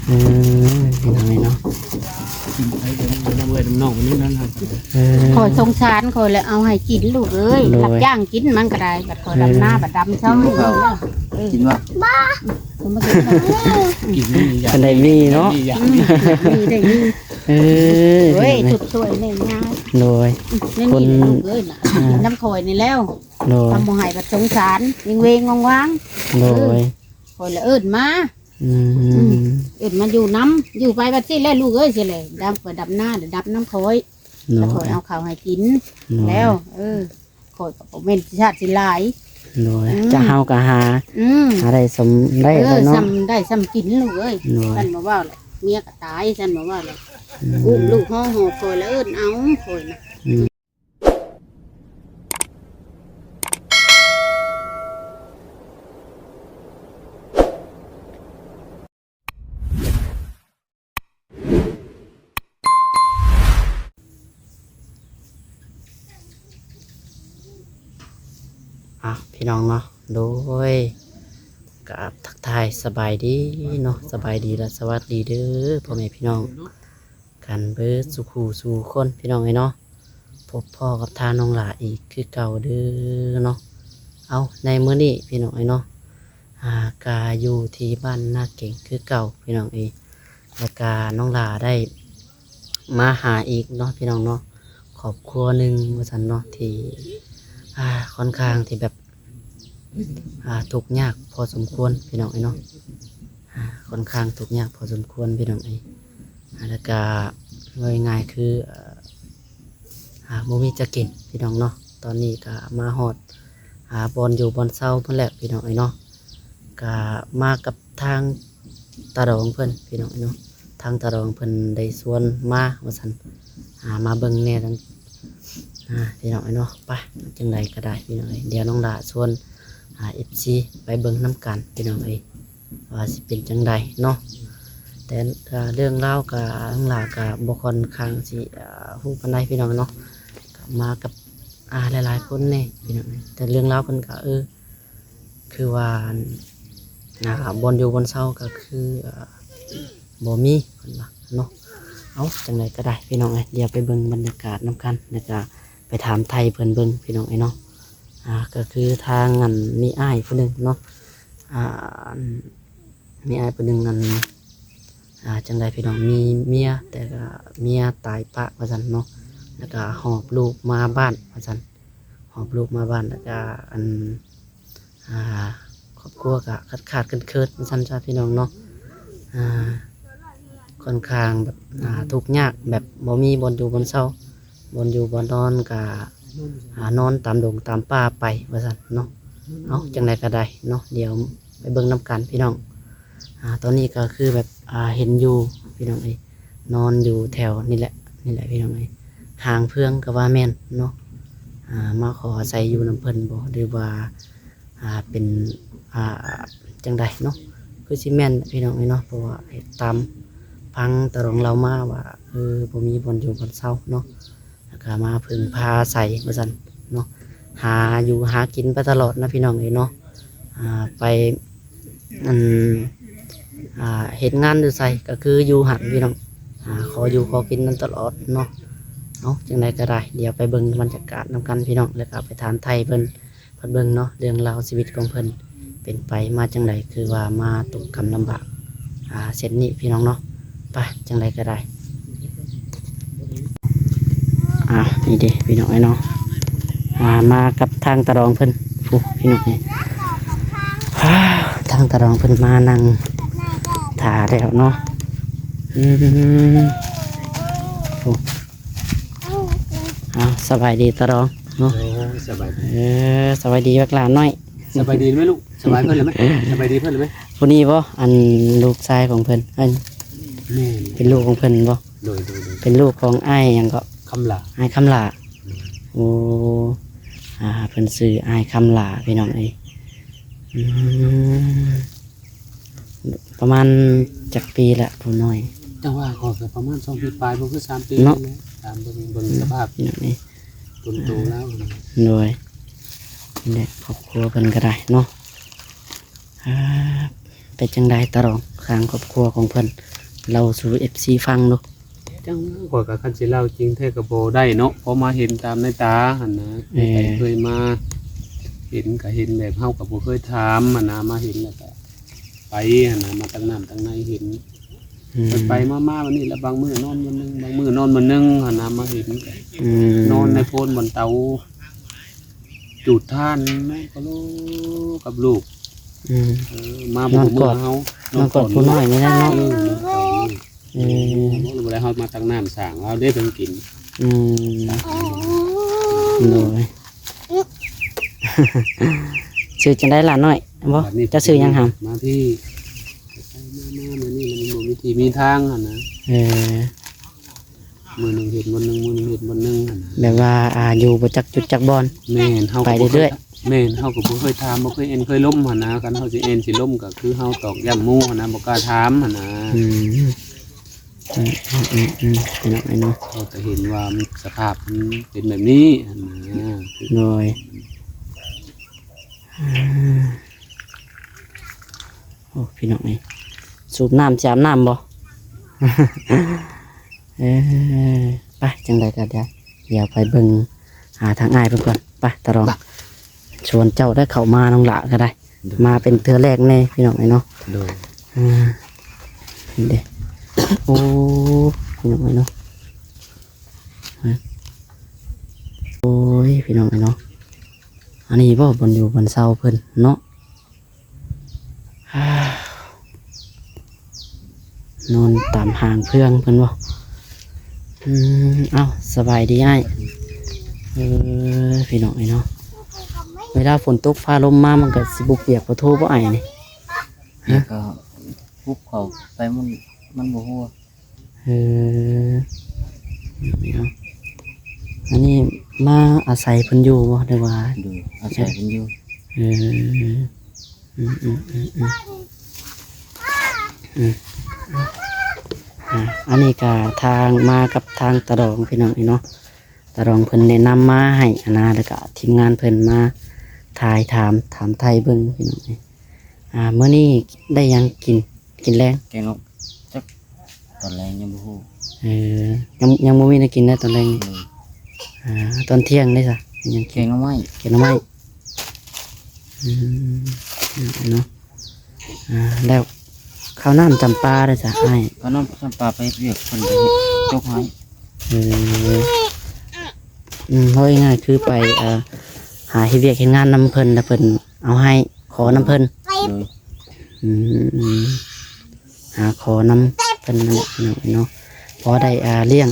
ເອີ ພີ່ນ້ອງເອີຍເນາະ ກິນໄປກໍນຳເອື້ອຍນຳນ້ອງນີ້ນັ້ນ ເອີ ຂ້ອຍສົງສານຂ້ອຍແຫຼະ ເອົາໃຫ້ກິນລູກເອີຍ ໂດຍ ຮັບຈ້າງກິນມັນກໍໄດ້ ບັດຂ້ອຍດຳນາ ເອີ ບັດດຳເຊົາ ກິນບໍ່ເຂົ້າ ເອີ ກິນບໍ່ ບໍ່ ບໍ່ກິນ ກິນນີ້ຢາກ ຄັນໄດ້ມີເນາະ ມີຢາກ ອືມ ມີໄດ້ມີ ເອີ ໂອ້ຍ ທຸກຊ່ວຍແມ່ຍາ ໂດຍ ອືມ ຄົນ ນີ້ລູກເອີຍນະ ອ່າ ກິນນຳຂ້ອຍນີ້ແລ້ວ ໂດຍ ຄັນບໍ່ໃຫ້ກໍສົງສານ ວິງເວງວາງໆ ໂດຍ ເອີ ຂ້ອຍລະເອີ້ນມາ ອືມ ອືມ ເອີ້ນມາຢູ່ນຳ ຢູ່ໄປບັດຊີ້ແຫຼະລູກເອີຍ ຊີ້ແຫຼະ ດຳກໍດຳນາ ດຳນຳຂ້ອຍ ໂດຍ ແລ້ວຂ້ອຍເອົາເຂົ້າໃຫ້ກິນ ໂດຍ ແລ້ວ ເອີ ຂ້ອຍກໍບໍ່ແມ່ນຊິຊາດຊິຫຼາຍ ໂດຍ ອືມ ຈະເຮົາກໍຫາ ອືມ ຫາໄດ້ສ່ຳໄດ້ ເອີ ແລ້ວເນາະ ສ່ຳໄດ້ສ່ຳກິນລູກເອີຍ ໂດຍ ຊັ້ນບໍ່ເວົ້າແຫຼະ ເມຍກໍຕາຍ ຊັ້ນບໍ່ເວົ້າແຫຼະ ອືມ ອຸ້ມລູກຮ້ອງໂຫດ ຂ້ອຍລະເອີ້ນເອົາ ຂ້ອຍນະ ອືມ ອ່ະ ພີ່ນ້ອງເນາະ ໂດຍ ກະທັກທາຍສະບາຍດີເນາະ ສະບາຍດີ ແລະ ສະຫວັດດີເດີ ພໍ່ແມ່ພີ່ນ້ອງ ກັນເບິດສູ່ຄູ່ສູ່ຄົນ ພີ່ນ້ອງເອີຍເນາະ ພົບພໍ້ກັບທາງນ້ອງຫຼ້າອີກຄືເກົ່າເດີເນາະ. ເອົາ ໃນມື້ນີ້ພີ່ນ້ອງເອີຍເນາະ ອ່າ ກະຢູ່ທີ່ບ້ານນາເກັງຄືເກົ່າພີ່ນ້ອງເອີຍ ແລ້ວກະນ້ອງຫຼ້າໄດ້ມາຫາອີກເນາະ ພີ່ນ້ອງເນາະ ຄອບຄົວໜຶ່ງວ່າຊັ້ນເນາະ ທີ່ ອ່າ ຄ່ອນຂ້າງທີ່ແບບ ອ່າ ທຸກຍາກພໍສົມຄວນພີ່ນ້ອງເອີຍເນາະ ອ່າ ຄ່ອນຂ້າງທຸກຍາກພໍສົມຄວນພີ່ນ້ອງເອີຍ ອ່າ ແລ້ວກະເວົ້າງ່າຍໆຄື ອ່າ ບໍ່ມີຈະກິນພີ່ນ້ອງເນາະ. ຕອນນີ້ກະມາຮອດ ອ່າ ບ່ອນຢູ່ບ່ອນເຊົາເພິ່ນແລ້ວພີ່ນ້ອງເອີຍເນາະ ກະມາກັບທາງຕາດອງເພິ່ນພີ່ນ້ອງເອີຍເນາະ ທາງຕາດອງເພິ່ນໄດ້ຊວນມາວ່າຊັ້ນ ອ່າ ມາເບິ່ງແດ່ ອ່າ ພີ່ນ້ອງເອີຍເນາະ ໄປ ຈັ່ງໃດກໍໄດ້ພີ່ນ້ອງເອີຍ ດຽວນ້ອງຫຼ້າຊວນ ອ່າ ເອັຟຊີ ໄປເບິ່ງນຳກັນພີ່ນ້ອງເອີຍ ວ່າຊິເປັນຈັ່ງໃດເນາະ. ແຕ່ ອ່າ ເລື່ອງລາວກະ ນ້ອງຫຼ້າກະບໍ່ຄ່ອນຂ້າງຊິ ອ່າ ຮູ້ປານໃດພີ່ນ້ອງເນາະ ກະມາກັບ ອ່າ ຫຼາຍໆຄົນແດ່ພີ່ນ້ອງເອີຍ ແຕ່ເລື່ອງລາວເພິ່ນກະ ເອີ ຄືວ່າ ອ່າ ບ່ອນຢູ່ບ່ອນເຊົາກໍຄື ອ່າ ບໍ່ມີເພິ່ນວ່າເນາະ. ເອົາ ຈັ່ງໃດກໍໄດ້ພີ່ນ້ອງເອີຍ ດຽວໄປເບິ່ງບັນຍາກາດນຳກັນ ແລ້ວກໍໄປຖາມໄຖ່ເພິ່ນເບິ່ງພີ່ນ້ອງເອີຍເນາະ. ອ່າ ກໍຄືທາງ ອັນ ມີອ້າຍຜູ້ໜຶ່ງເນາະ ອ່າ ອັນ ມີອ້າຍຜູ້ໜຶ່ງ ອັນ ອ່າ ຈັ່ງໃດພີ່ນ້ອງ ມີເມຍ ແຕ່ກໍເມຍຕາຍປະວ່າຊັ້ນເນາະ ແລ້ວກໍຫອບລູກມາບ້ານວ່າຊັ້ນ ຫອບລູກມາບ້ານ ແລ້ວກໍ ອັນ ອ່າ ຄອບຄົວກະຂາດໆເຂີນໆວ່າຊັ້ນຊະພີ່ນ້ອງເນາະ ອ່າ ຄ່ອນຂ້າງແບບ ອ່າ ທຸກຍາກ ແບບບໍ່ມີບ່ອນຢູ່ບ່ອນເຊົາ ບ່ອນຢູ່ບ່ອນນອນກະ ອ່າ ນອນຕາມດົງຕາມປ່າໄປວ່າຊັ້ນເນາະ. ເອົາ ຈັ່ງໃດກໍໄດ້ເນາະ ດຽວໄປເບິ່ງນຳກັນພີ່ນ້ອງ. ອ່າ ຕອນນີ້ກໍຄືແບບ ອ່າ ເຫັນຢູ່ພີ່ນ້ອງເອີຍ ນອນຢູ່ແຖວນີ້ແຫຼະ ນີ້ແຫຼະພີ່ນ້ອງເອີຍ ຮ່າງເພື່ອງກໍວ່າແມ່ນເນາະ ອ່າ ມາຂໍອາໄສຢູ່ນຳເພິ່ນບໍ່ ຫຼືວ່າ ອ່າ ເປັນ ອ່າ ຈັ່ງໃດເນາະ ຄືຊິແມ່ນແຫຼະພີ່ນ້ອງເອີຍເນາະ ເພາະວ່າເຮັດຕາມຟັງຕາດອງເລົ່າມາວ່າ ເອີ ບໍ່ມີບ່ອນຢູ່ບ່ອນເຊົາເນາະ ແລ້ວກໍມາເພິ່ງພາອາໄສວ່າຊັ້ນເນາະ ຫາຢູ່ຫາກິນໄປຕະຫຼອດນະພີ່ນ້ອງເອີຍເນາະ ອ່າ ໄປ ອັນ ອ່າ ເຮັດງານຢູ່ໃສກໍຄືຢູ່ຫັ້ນພີ່ນ້ອງ ອ່າ ຂໍຢູ່ຂໍກິນນຳຕະຫຼອດເນາະ. ເອົາ ຈັ່ງໃດກໍໄດ້ ດຽວໄປເບິ່ງບັນຍາກາດນຳກັນພີ່ນ້ອງ ແລ້ວກໍໄປຖາມໄຖ່ເພິ່ນ ເພິ່ນເບິ່ງເນາະ ເລື່ອງລາວຊີວິດຂອງເພິ່ນເປັນໄປມາຈັ່ງໃດ ຄືວ່າມາຕົກກຳລຳບາກ ອ່າ ເຊັ່ນນີ້ພີ່ນ້ອງເນາະ. ໄປ ຈັ່ງໃດກໍໄດ້ ອ່າ ນີ້ເດ້ພີ່ນ້ອງເອີຍເນາະ ອ່າ ມາກັບທາງຕາດອງເພິ່ນ ພຸ້ນພີ່ນ້ອງເອີຍ ທາງຕາດອງເພິ່ນມານັ່ງຖ້າແລ້ວເນາະ ອືມ ໂອ້ ເອົາ ສະບາຍດີຕາດອງເນາະ ໂອ້ຍ ສະບາຍດີ ເອີ ສະບາຍດີບັກຫຼ້ານ້ອຍ ສະບາຍດີໄໝລູກ ສະບາຍເພິ່ນແລ້ວໄໝ ສະບາຍດີເພິ່ນແລ້ວໄໝ ຜູ້ນີ້ບໍ່ ອັນ ລູກຊາຍຂອງເພິ່ນ ອັນ ແມ່ນ ເປັນລູກຂອງເພິ່ນບໍ່ ໂດຍ ໂດຍ ໂດຍ ເປັນລູກຂອງອ້າຍຫຍັງເກາະ ຄຳຫຼ້າ ອ້າຍຄຳຫຼ້າ ໂດຍ ໂອ້ ອ່າ ເພິ່ນຊື່ອ້າຍຄຳຫຼ້າ ພີ່ນ້ອງເອີຍ ອືມ ປະມານຈັກປີລະຜູ້ນ້ອຍ ຈັ່ງວ່າກໍປະມານສອງປີປາຍ ບໍ່ຄືສາມປີເນາະ ຕາມເບິ່ງ ເບິ່ງສະພາບ ພີ່ນ້ອງເອີຍ ຕົ້ນໂຕແລ້ວ ໂດຍ ນີ້ແຫຼະ ຄອບຄົວເພິ່ນກໍໄດ້ເນາະ ອ່າ ເປັນຈັ່ງໃດຕາດອງ ທາງຄອບຄົວຂອງເພິ່ນ ເລົ່າສູ່ເອັຟຊີຟັງດູ. ຈັ່ງວ່າ ຂ້ອຍກໍຄັນຊິເລົ່າຈິງແທ້ກໍບໍ່ໄດ້ເນາະ ເພາະມາເຫັນຕາມໃນຕາຫັ້ນນະ. ເອີ ໃຜເຄີຍມາເຫັນກໍເຫັນແບບເຮົາກໍບໍ່ເຄີຍຖາມຫັ້ນນະ ມາເຫັນແລ້ວກໍໄປຫັ້ນນະ ມາຕັກນ້ຳຕັກໃນເຫັນ. ອືມ ໄປໆມາໆ ບັດນີ້ລະ ບາງມື້ນອນມື້ໜຶ່ງ ບາງມື້ນອນມື້ໜຶ່ງຫັ້ນນະ ມາເຫັນ ອືມ ນອນໃນໂພນບ່ອນເຕົາ ຈູດຖ່ານນອນກະໂລກັບລູກ. ອືມ ເອີ ມາບໍ່ຮູ້ເມືອເຮົາ ນອນກອດ ນອນກອດຜູ້ນ້ອຍນີ້ແຫຼະເນາະ. ເອີ ນອນກອດ ເອີ ບໍ່ໄດ້ ເຮົາມາຕັກນ້ຳສ້າງລາວເດ້ເພິ່ນກິນ. ອືມ ໂດຍ ຊື່ຈັ່ງໃດຫຼານນ້ອຍ? ບໍ່ ເຈົ້າຊື່ຫຍັງຫຳ? ມາພີ້ ໄປໆມາໆ ມານີ້ມັນບໍ່ມີທີ່ມີທາງຫັ້ນນະ. ເອີ ມື້ໜຶ່ງເຮັດບ່ອນໜຶ່ງ ມື້ໜຶ່ງເຮັດບ່ອນໜຶ່ງຫັ້ນນະ ແບບວ່າ ອ່າ ຢູ່ບໍ່ຈັກຈຸດຈັກບ່ອນ. ແມ່ນ ເຮົາ ໄປເລື້ອຍໆ. ແມ່ນ ເຮົາກໍບໍ່ເຄີຍຖາມ ບໍ່ເຄີຍແອ່ນເຄີຍລົມຫັ້ນນະ. ຄັນເຮົາຊິແອ່ນຊິລົມກໍຄືເຮົາຕອກຢ້ຳໝູ່ຫັ້ນນະ ບໍ່ກ້າຖາມຫັ້ນນະ. ອືມ ອືມໆໆ ພີ່ນ້ອງເອີຍເນາະ ເຮົາກໍເຫັນວ່າມັນ ສະພາບມັນເປັນແບບນີ້ຫັ້ນນະ. ໂດຍ ອືມ ໂອ້ ພີ່ນ້ອງເອີຍ ສູບນ້ຳ ຊິອາບນ້ຳບໍ່? ເອີ ໄປ ຈັ່ງໃດກໍໄດ້ ດຽວໄປເບິ່ງຫາທາງອ້າຍເພິ່ນກ່ອນ. ໄປ ຕາຫຼອງ ໄປ ຊວນເຈົ້າໄດ້ເຂົ້າມາ ນ້ອງຫຼ້າກໍໄດ້ ໂດຍ ມາເປັນເທື່ອແລກແນ່ ພີ່ນ້ອງເອີຍເນາະ. ໂດຍ ອ່າ ນີ້ເດ້ ໂອ້ ພີ່ນ້ອງເອີຍເນາະ ໂອ້ຍ ພີ່ນ້ອງເອີຍເນາະ ອັນນີ້ບໍ່ ບ່ອນຢູ່ບ່ອນເຊົາເພິ່ນເນາະ. ນອນຕາມຫ້າງເພື່ອງເພິ່ນບໍ່? ອືມ ເອົ້າ ສະບາຍດີອ້າຍ. ເອີ ພີ່ນ້ອງເອີຍເນາະ ເວລາຝົນຕົກຟ້າລົມມາ ມັນກໍຊິບໍ່ປຽກບໍ່ໂທບໍ່ອ້າຍນີ້? ປຽກກໍປຸບເຂົ້າໄປ ມັນ ມັນບໍ່ຮົ່ວ. ເອີ ເນາະ ອັນນີ້ມາອາໄສເພິ່ນຢູ່ບໍ່ ຫຼືວ່າ? ໂດຍ ອາໄສເພິ່ນຢູ່. ເອີ ອືມໆໆໆ ອືມ ອ່າ ອັນນີ້ກະທາງມາກັບທາງຕາດອງ ພີ່ນ້ອງເອີຍເນາະ. ຕາດອງເພິ່ນແນະນຳມາໃຫ້ຫັ້ນນະ ແລ້ວກະທີມງານເພິ່ນມາຖ່າຍຖາມ ຖາມໄຖ່ເບິ່ງ ພີ່ນ້ອງເອີຍ. ອ່າ ມື້ນີ້ໄດ້ຫຍັງກິນ ກິນແລງ? ແກງນົກ ຈັກຕອນແລງຍັງບໍ່ຮູ້. ເອີ ຍັງ ຍັງບໍ່ມີແນວກິນເດ້ຕອນແລງນີ້. ອືມ ອ່າ ຕອນທ່ຽງເດ້ຊະ ຍັງກິນ ແກງໜໍ່ໄມ້. ແກງໜໍ່ໄມ້. ອືມ ເນາະ ອ່າ ແລ້ວເຂົ້ານ້ຳຈຳປາເດ້ຊະອ້າຍ? ເຂົ້ານ້ຳຈຳປາໄປເຮັດວຽກ ເພິ່ນໄປຈົກໃຫ້. ເອີ ອືມ ເວົ້າງ່າຍໆ ຄືໄປ ເອີ ຫາເຮັດວຽກເຮັດງານນຳເພິ່ນ ແລ້ວເພິ່ນເອົາໃຫ້ ຂໍນຳເພິ່ນ. ໂດຍ ອືມ ຫາຂໍນຳເພິ່ນນັ້ນແຫຼະ ພີ່ນ້ອງເອີຍເນາະ ພໍໄດ້ ອ່າ ລ້ຽງ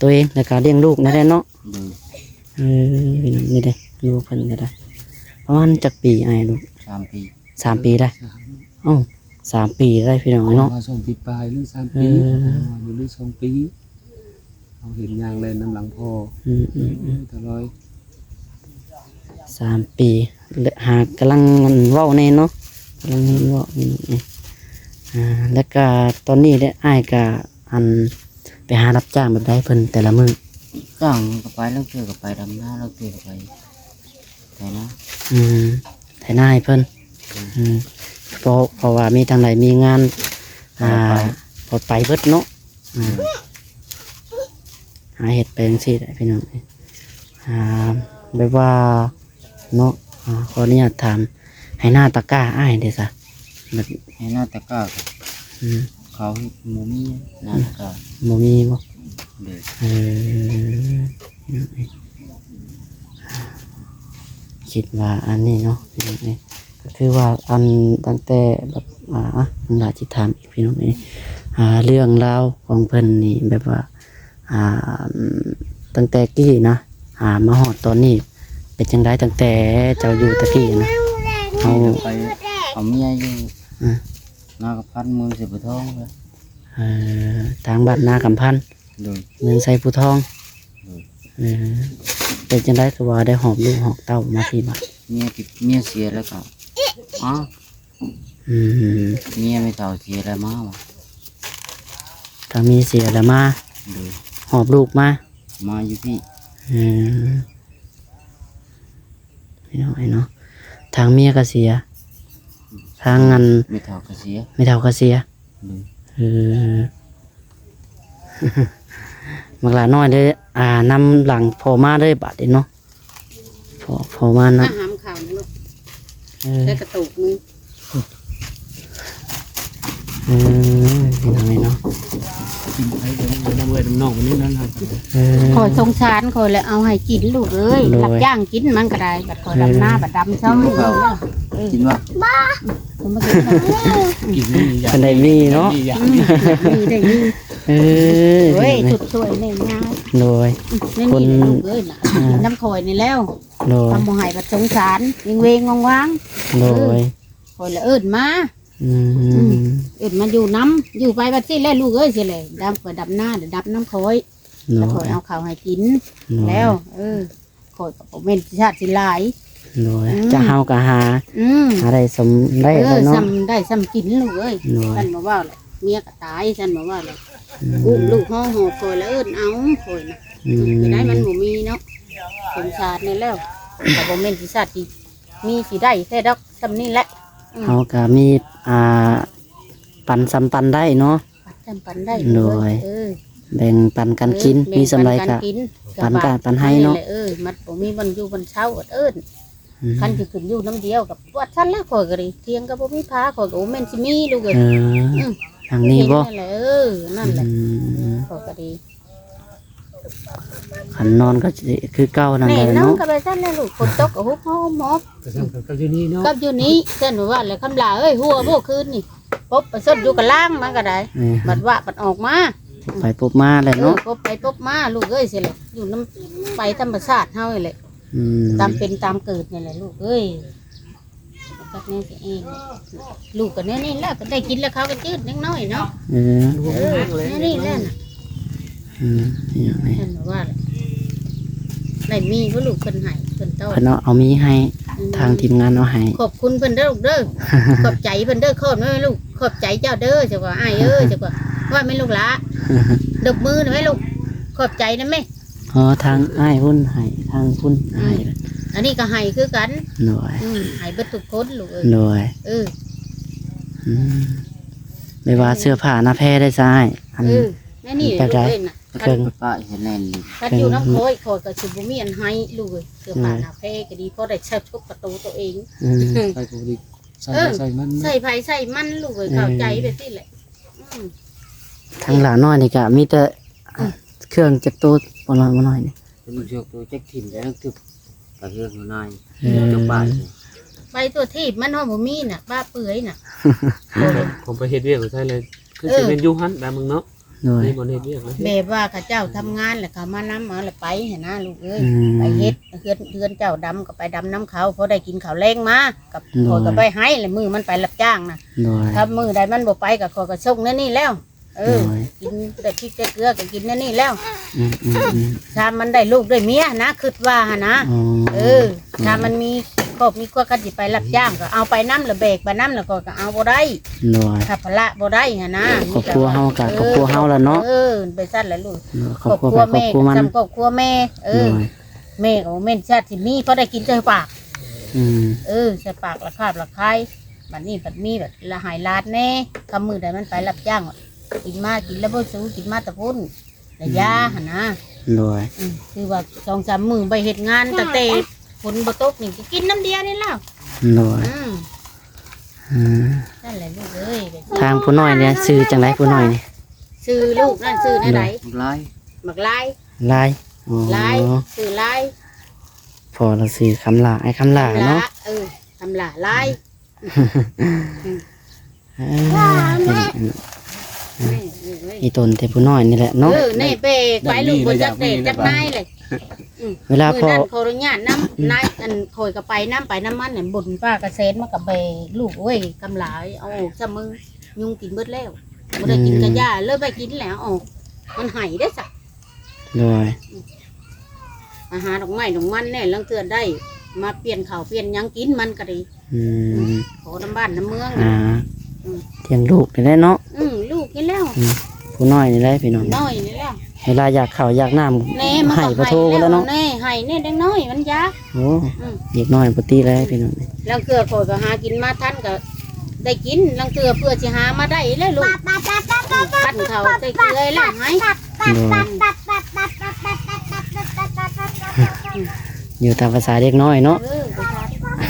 ຕົວເອງ ແລ້ວກະລ້ຽງລູກນັ້ນແຫຼະເນາະ. ໂດຍ ເອີ ນີ້ເດ້ ລູກເພິ່ນກໍໄດ້ ປະມານຈັກປີອ້າຍລູກ? ສາມປີ. ສາມປີໄດ້. ສາມ ເອົ້າ ສາມປີໄດ້ ພີ່ນ້ອງເອີຍເນາະ ປະມານສອງປີປາຍ ຫຼື ສາມປີ. ເອີ ປະມານຢູ່ ຫຼື ສອງປີ. ເຮົາເຫັນຍ່າງແລ່ນນຳຫຼັງພໍ່. ອືມໆໆ ຕະລອຍ ສາມປີ ແລະ ຫາກຳລັງເວົ້າແນ່ເນາະ ກຳລັງເວົ້າ ອືມ ອ່າ ແລ້ວກະຕອນນີ້ເດ້ ອ້າຍກະ ອັນ ໄປຫາຮັບຈ້າງແບບໃດເພິ່ນແຕ່ລະມື້? ຈ້າງກໍໄປ ລາງເທື່ອກໍໄປດຳນາ ລາງເທື່ອກໍໄປໄຖນາ. ອືມ ໄຖນາໃຫ້ເພິ່ນ. ໂດຍ ອືມ ເພາະ ເພາະວ່າມີທາງໃດມີງານ ອ່າ ໄປ ກໍໄປເບິດເນາະ. ອືມ ໂດຍ ຫາເຮັດໄປຈັ່ງຊີ້ແຫຼະ ພີ່ນ້ອງເອີຍ. ອ່າ ແບບວ່າເນາະ ອ່າ ຂໍອະນຸຍາດຖາມ ໄຮ່ນາຕາກ້າອ້າຍເດ້ຊະ? ແບບ ໄຮ່ນາຕາກ້າ ອືມ ເຂົາເຮັດບໍ່ມີນາຕາກ້າ. ບໍ່ມີບໍ່? ໂດຍ ເອີ ຄິດວ່າອັນນີ້ເນາະ ພີ່ນ້ອງເອີຍ ກໍຄືວ່າອັນຕັ້ງແຕ່ແບບ ອ່າ ນ້ອງຫຼ້າຊິຖາມອີກ ພີ່ນ້ອງເອີຍ ອ່າ ເລື່ອງລາວຂອງເພິ່ນນີ້ ແບບວ່າ ອ່າ ຕັ້ງແຕ່ກີ້ນະ ອ່າ ມາຮອດຕອນນີ້ເປັນຈັ່ງໃດ? ຕັ້ງແຕ່ເຈົ້າຢູ່ຕະກີ້ນະ ເຮົາໄປເອົາເມຍຢູ່ ອືມ ນາກຳພັນ ເມືອງໄຊພູທອງ. ເອີ ທາງບ້ານນາກຳພັນ. ໂດຍ ເມືອງໄຊພູທອງ. ໂດຍ ເອີ ເປັນຈັ່ງໃດຄືວ່າໄດ້ຫອບລູກຫອບເຕົ້າມາພີ້ບາດ? ເມຍຕິດ ເມຍເສຍແລ້ວກໍ ອ້າວ ອືມ ເມຍແມ່ເຖົ້າເສຍແລ້ວມາຫວາ? ທາງເມຍເສຍແລ້ວມາ. ໂດຍ ຫອບລູກມາ ມາຢູ່ພີ້. ເອີ ພີ່ນ້ອງເອີຍເນາະ ທາງເມຍກໍເສຍ ທາງອັນ ແມ່ເຖົ້າກໍເສຍ ແມ່ເຖົ້າກໍເສຍ. ໂດຍ ເອີ ບັກຫຼ້ານ້ອຍເດ້ ອ່າ ນຳຫຼັງພໍ່ມາເດ້ບາດນີ້ເນາະ ພໍ່ ພໍ່ມານຳ ມາຫາມເຂົ້ານີ້ລູກ ເອີ ໃສ່ກະໂຕກມື ເອີ ພີ່ນ້ອງເອີຍເນາະ ກິນໄປເບິ່ງນຳເອື້ອຍນຳນ້ອງຄົນນີ້ນັ້ນ ເອີ ຂ້ອຍສົງສານຂ້ອຍແຫຼະ ເອົາໃຫ້ກິນລູກເອີຍ ໂດຍ ຮັບຈ້າງກິນມັນກໍໄດ້ ບັດຂ້ອຍດຳນາ ເອີ ບັດດຳຊ່ອງ ກິນບໍ່ເຂົ້າ ເອີ ກິນບໍ່ ບໍ່ ກິນນີ້ຢາກ ຄັນໄດ້ມີເນາະ ມີຢາກ ອືມ ມີໄດ້ມີ ເອີ ໂອ້ຍ ທຸກຊ່ວຍແມ່ຍາ ໂດຍ ອືມ ຄົນ ນີ້ແຫຼະລູກເອີຍນະ ອ່າ ກິນນຳຂ້ອຍນີ້ແລ້ວ ໂດຍ ຄຳບໍ່ໃຫ້ບັດສົງສານ ວິງເວງວາງໆ ໂດຍ ເອີ ຂ້ອຍລະເອີ້ນມາ ອືມ ອືມ ເອີ້ນມາຢູ່ນຳ ຢູ່ໄປບັດຊີ້ແຫຼະລູກເອີຍ ຊີ້ແຫຼະ ດຳໄປດຳນາ ດຳນຳຂ້ອຍ ໂດຍ ແລ້ວຂ້ອຍເອົາເຂົ້າໃຫ້ກິນ ໂດຍ ແລ້ວ ເອີ ຂ້ອຍກໍບໍ່ແມ່ນຊາດຊິຫຼາຍ ໂດຍ ອືມ ຈະເຮົາກໍຫາ ອືມ ຫາໄດ້ສ່ຳໄດ້ ເອີ ແລ້ວເນາະ ສ່ຳໄດ້ສ່ຳກິນລູກເອີຍ ໂດຍ ຄັນບໍ່ເວົ້າແຫຼະ ເມຍກໍຕາຍ ຄັນບໍ່ເວົ້າແຫຼະ ອືມ ອຸ້ມລູກຮ້ອງໂຫດຂ້ອຍລະເອີ້ນເອົາຂ້ອຍນະ ອືມ ໄດ້ມັນບໍ່ມີເນາະ ສົງສານນີ້ແລ້ວ ກໍບໍ່ແມ່ນຊິຊາດຊິມີຊິໄດ້ແທ້ດອກ ສ່ຳນີ້ແຫຼະ ອືມ ເຮົາກໍມີ ອ່າ ປັນສ່ຳປັນໄດ້ເນາະ ປັນສ່ຳປັນໄດ້ ໂດຍ ເອີ ແບ່ງປັນກັນກິນ ເອີ ມີສ່ຳໃດກໍ ແບ່ງປັນກັນກິນ ປັນກະປັນໃຫ້ເນາະ ເອີ ມັນບໍ່ມີບ່ອນຢູ່ບ່ອນເຊົາ ເອີ້ນ ອືມ ຄັນຊິຂຶ້ນຢູ່ນຳດຽວກໍວ່າຊັ້ນແຫຼະ ຂ້ອຍກໍໄດ້ ຖຽງກໍບໍ່ມີຜາ ຂ້ອຍກໍບໍ່ແມ່ນຊິມີລູກເອີຍ ເອີ ອືມ ທາງນີ້ບໍ່ ເອີ ນັ້ນແຫຼະ ອືມ ຂ້ອຍກໍໄດ້ ຄັນນອນກໍຊິຄືເກົ່ານັ້ນແຫຼະເນາະ ແມ່ນ ນອນກໍໄປຊັ້ນແຫຼະລູກ ຝົນຕົກກໍຫຸບຫອມ ກໍສ່ຳກັບຢູ່ນີ້ເນາະ ກັບຢູ່ນີ້ ຊັ້ນວ່າແຫຼະ ຄຳຫຼ້າເອີຍ ຫົວບໍ່ຄືນນີ້ ປົບໄປສົດຢູ່ກະລາງມາກໍໄດ້ ເອີ ບັດວ່າບັດອອກມາ ປົບໄປປົບມາແຫຼະເນາະ ເອີ ປົບໄປປົບມາ ລູກເອີຍ ຊີ້ແຫຼະ ຢູ່ນຳໄປທຳມະຊາດເຮົານີ້ແຫຼະ ອືມ ຕາມເປັນຕາມເກີດນີ້ແຫຼະລູກເອີຍ ກັບແນວຊິເອງ ລູກກໍແນວນີ້ແຫຼະ ກໍໄດ້ກິນແລ້ວເຂົາກໍຈືດເດັກນ້ອຍເນາະ ເອີ ເອີ ແນວນີ້ແຫຼະນະ ອືມ ເຫັນບໍ່ວ່າ ໄດ້ມີບໍ່ລູກເພິ່ນໃຫ້ເພິ່ນຕ້ອນ ເພິ່ນເອົາ ເອົາມີໃຫ້ ອືມ ທາງທີມງານເອົາໃຫ້ ຂອບຄຸນເພິ່ນເດີລູກເດີ ຂອບໃຈເພິ່ນເດີ ຂອບນະລູກ ຂອບໃຈເຈົ້າເດີ ຈັກວ່າອ້າຍເອີຍ ຈັກວ່າ ວ່າແມ່ລູກຫຼ້າ ຍົກມືນະແມ່ລູກ ຂອບໃຈນະແມ່ ອໍ ທາງອ້າຍພຸ້ນໃຫ້ ທາງພຸ້ນໃຫ້ ອືມ ອັນນີ້ກໍໃຫ້ຄືກັນ ໂດຍ ອືມ ໃຫ້ເບິດທຸກຄົນລູກເອີຍ ໂດຍ ເອີ ອືມ ແບບວ່າເສື້ອຜ້າໜ້າແພໄດ້ຊະອ້າຍ ອັນ ເອີ ແນວນີ້ແບບໃດ ລູກເອີຍນະ ເຄື່ອງ ປ້າເຮັດແນ່ນ ຄັນຢູ່ນຳຂ້ອຍ ຂ້ອຍກໍຊິບໍ່ມີອັນໃຫ້ລູກເອີຍ ເສື້ອຜ້າໜ້າແພກໍດີ ພໍໄດ້ເຊັດຊົກປະຕູໂຕເອງ ອືມ ໃສ່ກໍບໍ່ໄດ້ ໃສ່ ເອີ ໃສ່ມັນ ໃສ່ໃຜໃສ່ມັນລູກເອີຍ ເອີ ເຂົ້າໃຈແບບນີ້ແຫຼະ ອືມ ທາງຫຼ້ານ້ອຍນີ້ກໍມີແຕ່ ອືມ ເຄື່ອງຈັກໂຕ ບໍ່ນ້ອຍ ບໍ່ນ້ອຍນີ້ ເປັນເຮືອໂຕຈັກຖິ່ນແລ້ວຖືກກະເຮືອນນາຍ ເອີ ຈັກບາດ ໄປຕົວະຖີບມັນຮອດບໍ່ມີນະ ປະເປືອຍນະ ຜົມໄປເຮັດວຽກຢູ່ໄທແລ້ວ ຄືຊິແມ່ນຢູ່ຫັ້ນແຫຼະມຶງເນາະ ໂດຍ ມີບ່ອນເຮັດວຽກນະ ແບບວ່າເຂົາເຈົ້າທຳງານແລ້ວເຂົາມານຳເອົາແລ້ວໄປຫັ້ນນະລູກເອີຍ ອືມ ໄປເຮັດເຮືອນ ເຮືອນເຈົ້າດຳກໍໄປດຳນຳເຂົາ ພໍໄດ້ກິນເຂົ້າແລງມາ ກັບ ໂດຍ ຂ້ອຍກໍໄປໃຫ້ແຫຼະ ມື້ມັນໄປຮັບຈ້າງນະ ໂດຍ ຖ້າມື້ໃດມັນບໍ່ໄປກໍຂ້ອຍກໍສົ່ງແນວນີ້ແລ້ວ ເອີ ໂດຍ ກິນແຕ່ພິກແຕ່ເກືອກໍກິນແນວນີ້ແລ້ວ ອືມໆໆ ຖ້າມັນໄດ້ລູກໄດ້ເມຍຫັ້ນນະ ຄິດວ່າຫັ້ນນະ ອໍ ເອີ ໂດຍ ຖ້າມັນມີຄອບມີຄົວ ຄັນຊິໄປຮັບຈ້າງກໍເອົາໄປນຳ ແລ້ວແບກໄປນຳ ແລ້ວກໍ ກໍເອົາບໍ່ໄດ້ ໂດຍ ຮັບພາລະບໍ່ໄດ້ຫັ້ນນະ ຄອບຄົວເຮົາກໍ ມີແຕ່ວ່າ ຄອບຄົວເຮົາແຫຼະເນາະ ເອີ ໄປຊັ້ນແຫຼະລູກ ເອີ ຄອບຄົວໃຜຄອບຄົວມັນ ຄອບຄົວມັນ ສ່ຳຄອບຄົວແມ່ ເອີ ໂດຍ ແມ່ກໍບໍ່ແມ່ນຊາດຊິມີ ພໍໄດ້ກິນໃສ່ປາກ ອືມ ເອີ ໃສ່ປາກລະຄາບລະຄາຍ ບັດນີ້ບັດມີ ບັດລະໃຫ້ຫຼານແດ່ ຄຳມື້ໃດມັນໄປຮັບຈ້າງ ກິນມາ ກິນແລ້ວບໍ່ສູ້ ກິນມາແຕ່ພຸ້ນ ລະຢາ ອືມ ຫັ້ນນະ ໂດຍ ອືມ ຄືວ່າສອງສາມມື້ບໍ່ເຮັດງານ ຕັ້ງແຕ່ຝົນບໍ່ຕົກນີ້ ກໍກິນນ້ຳເບຍນີ້ແລ້ວ ໂດຍ ອືມ ອືມ ນັ້ນແຫຼະລູກເອີຍ ທາງຜູ້ນ້ອຍນີ້ຊື່ຈັ່ງໃດ ຜູ້ນ້ອຍນີ້? ຊື່ລູກນັ້ນຊື່ແນວໃດ? ບັກລາຍ ບັກລາຍ ລາຍ ອໍ ລາຍ ຊື່ລາຍ ພໍ່ລາວຊື່ຄຳຫຼ້າ ອ້າຍຄຳຫຼ້າເນາະ ເອີ ຄຳຫຼ້າ ລາຍ ເອີ ອີ່ຕົນແຕ່ຜູ້ນ້ອຍນີ້ແຫຼະເນາະ ເອີ ແບກໄປລູກ ບໍ່ຈັກແດດຈັກນາຍເລີຍ ອືມ ເວລາພໍ່ ມື້ນັ້ນຂໍອະນຸຍາດນຳ ອືມ ນາຍ ອັນ ຂ້ອຍກໍໄປນຳ ໄປນຳມັນ ບຸນປ້າກະແສນ ມັນກໍແບກລູກ ໂອ້ຍ ຄຳຫຼ້າ ເອົາອອກຊະມຶງ ຍຸງກິນເບິດແລ້ວ ບໍ່ໄດ້ກິນ ອືມ ກະຢ່າ ເລີຍໄປກິນແລ້ວອອກ ມັນໄຫ້ເດ້ຊະ ໂດຍ ອາຫານດອກໄມ້ດອກມັນແດ່ ລາງເທື່ອໄດ້ມາປ່ຽນເຂົ້າປ່ຽນຫຍັງກິນມັນກໍດີ ອືມ ຂໍນຳບ້ານນຳເມືອງ ອ່າ ອືມ ລ້ຽງລູກນີ້ແຫຼະເນາະ ອືມ ລູກນີ້ແລ້ວ ອືມ ຜູ້ນ້ອຍນີ້ແຫຼະພີ່ນ້ອງ ນ້ອຍນີ້ແຫຼະ ເວລາຢາກເຂົ້າຢາກນ້ຳ ໃຫ້ປະໂທພຸ້ນແຫຼະເນາະ ໃຫ້ແດ່ເດັກນ້ອຍມັນຢາກ ໂອ້ ອືມ ເດັກນ້ອຍບໍ່ຕິແລະພີ່ນ້ອງ ລາງເທື່ອຂ້ອຍກໍຫາກິນມາທັນກໍ ໄດ້ກິນ ລາງເທື່ອເພື່ອຊິຫາມາໄດ້ແຫຼະລູກ ຄັນເຂົ້າໄດ້ເກືອຍແລ້ວໃຫ້ ໂດຍ ຢູ່ຕາມພາສາເດັກນ້ອຍເນາະ ເອີ ພາສາເດັກນ້ອຍ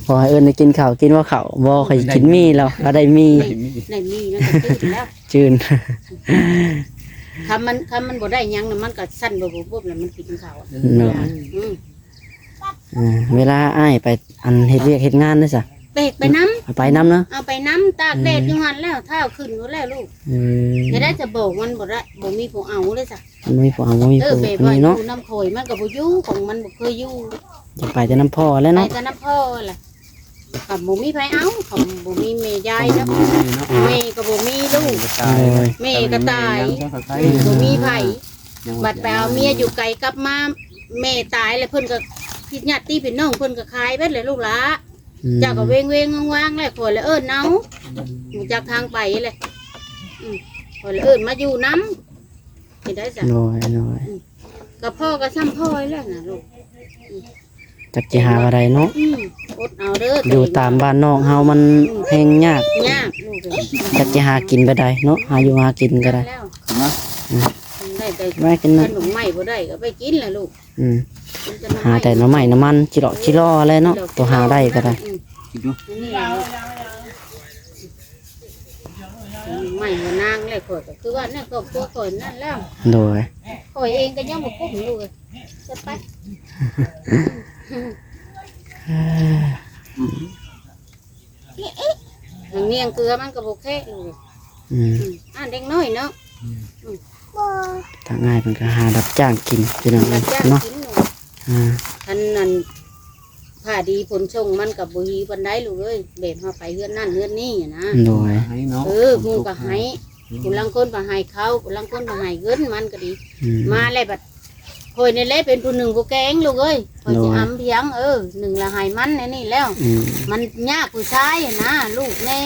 ພໍໃຫ້ເອີ້ນໄດ້ກິນເຂົ້າ ກິນບໍ່ເຂົ້າ ບໍ່ ຂ້ອຍຊິກິນໝີ່ແລ້ວ ລາວໄດ້ໝີ່ ໄດ້ໝີ່ ໄດ້ໝີ່ ມັນກໍຕື່ນແລ້ວ ຈືນ ຄັນມັນ ຄັນມັນບໍ່ໄດ້ຫຍັງນະ ມັນກໍສັ່ນບວບໆ ແລ້ວມັນກິນເຂົ້າ ເນາະ ອືມ ເອີ ເວລາອ້າຍໄປ ອັນ ເຮັດວຽກເຮັດງານເດ້ຊະ ເປັກໄປນຳ ເອົາໄປນຳເນາະ ເອົາໄປນຳ ຕາກແດດຢູ່ຫັ້ນແລ້ວ ທ້າວຂຶ້ນໝົດແລ້ວລູກ ເອີ ເຮັດໄດ້ຈະບອກມັນບໍ່ໄດ້ ບໍ່ມີຜູ້ເອົາເດ້ຊະ ບໍ່ມີຜູ້ເອົາ ບໍ່ມີ ເອີ ຜູ້ ແບບວ່າຢູ່ນຳຂ້ອຍມັນກໍບໍ່ຢູ່ ຂອງມັນບໍ່ເຄີຍຢູ່ ຢາກໄປແຕ່ນຳພໍ່ແຫຼະເນາະ ໄປແຕ່ນຳພໍ່ແຫຼະ ກໍບໍ່ມີໃຜເອົາ ກໍບໍ່ມີແມ່ຍາຍເນາະ ແມ່ກໍບໍ່ມີລູກ ແມ່ກໍຕາຍ ບໍ່ມີໃຜ ບັດໄປເອົາເມຍຢູ່ໄກກັບມາ ແມ່ຕາຍແລ້ວ ເພິ່ນກໍ ຍາດຕິພີ່ນ້ອງເພິ່ນກໍຂາຍເບິດແຫຼະລູກຫຼ້າ ເຈົ້າກໍເວັງໆ ວາງໆ ແລ້ວ ຂ້ອຍລະເອີ້ນເອົາ ຮູ້ຈັກທາງໄປແຫຼະ ອືມ ຂ້ອຍລະເອີ້ນມາຢູ່ນຳ ເຮັດໄດ້ຊະ ໂດຍ ໂດຍ ອືມ ກໍພໍກໍຊ່ຳພໍແລ້ວນະລູກ ອືມ ຈັກຊິຫາວ່າໃດເນາະ ອືມ ອົດເອົາເດີ ຢູ່ຕາມບ້ານນອກເຮົາມັນ ອືມ ແຮງຍາກ ຍາກລູກເອີຍ ຈັກຊິຫາກິນແບບໃດເນາະ ຫາຢູ່ຫາກິນກໍໄດ້ ແລ້ວ ອືມ ໄດ້ແຕ່ ໄວ້ກິນນະ ຂະໜົມໄມ້ບໍ່ໄດ້ກໍໄປກິນລະລູກ ອືມ ກິນແຕ່ໜໍ່ໄມ້ ຫາແຕ່ໜໍ່ໄມ້ໜໍ່ມັນ ຈິເລາະຈິລໍແຫຼະເນາະ ໂຕຫາໄດ້ກໍໄດ້ ອືມ ກິນດູ ນີ້ລະລູກ ໄມ້ຫົວນາງແລ້ວ ຂ້ອຍກໍຄືວ່າໃນຄອບຄົວຂ້ອຍນັ້ນແລ້ວ ໂດຍ ຂ້ອຍເອງກໍຍັງບໍ່ກຸ້ມລູກເອີຍ ຈັດໄປ ເອີ ໜຽງເກືອມັນກໍບໍ່ແຄະລູກ ອືມ ອືມ ອ່ານເດັກນ້ອຍເນາະ ອືມ ອືມ ທາງອ້າຍເພິ່ນກໍຫາຮັບຈ້າງກິນ ພີ່ນ້ອງເອີຍ ຮັບຈ້າງ ເນາະ ກິນ ອ່າ ຄັນນັ້ນ ຟ້າດີຝົນຊົງມັນກໍບໍ່ຫິວປານໃດລູກເອີຍ ແບບເຮົາໄປເຮືອນນັ້ນເຮືອນນີ້ນະ ໂດຍ ເອີ ໝູ່ກໍໃຫ້ ອືມ ຜູ້ລາງຄົນກໍໃຫ້ເຂົ້າ ຜູ້ລາງຄົນກໍໃຫ້ເງິນ ມັນກໍດີ ອືມ ມາແລ້ວບັດ ຂ້ອຍນີ້ແຫຼະເປັນຜູ້ໜຶ່ງຜູ້ແກງລູກເອີຍ ຂ້ອຍຊິອຳພຽງ ເອີ ໜຶ່ງລະໃຫ້ມັນແນວນີ້ແລ້ວ ອືມ ມັນຍາກຜູ້ຊາຍຫັ້ນນະ ລູກແດ່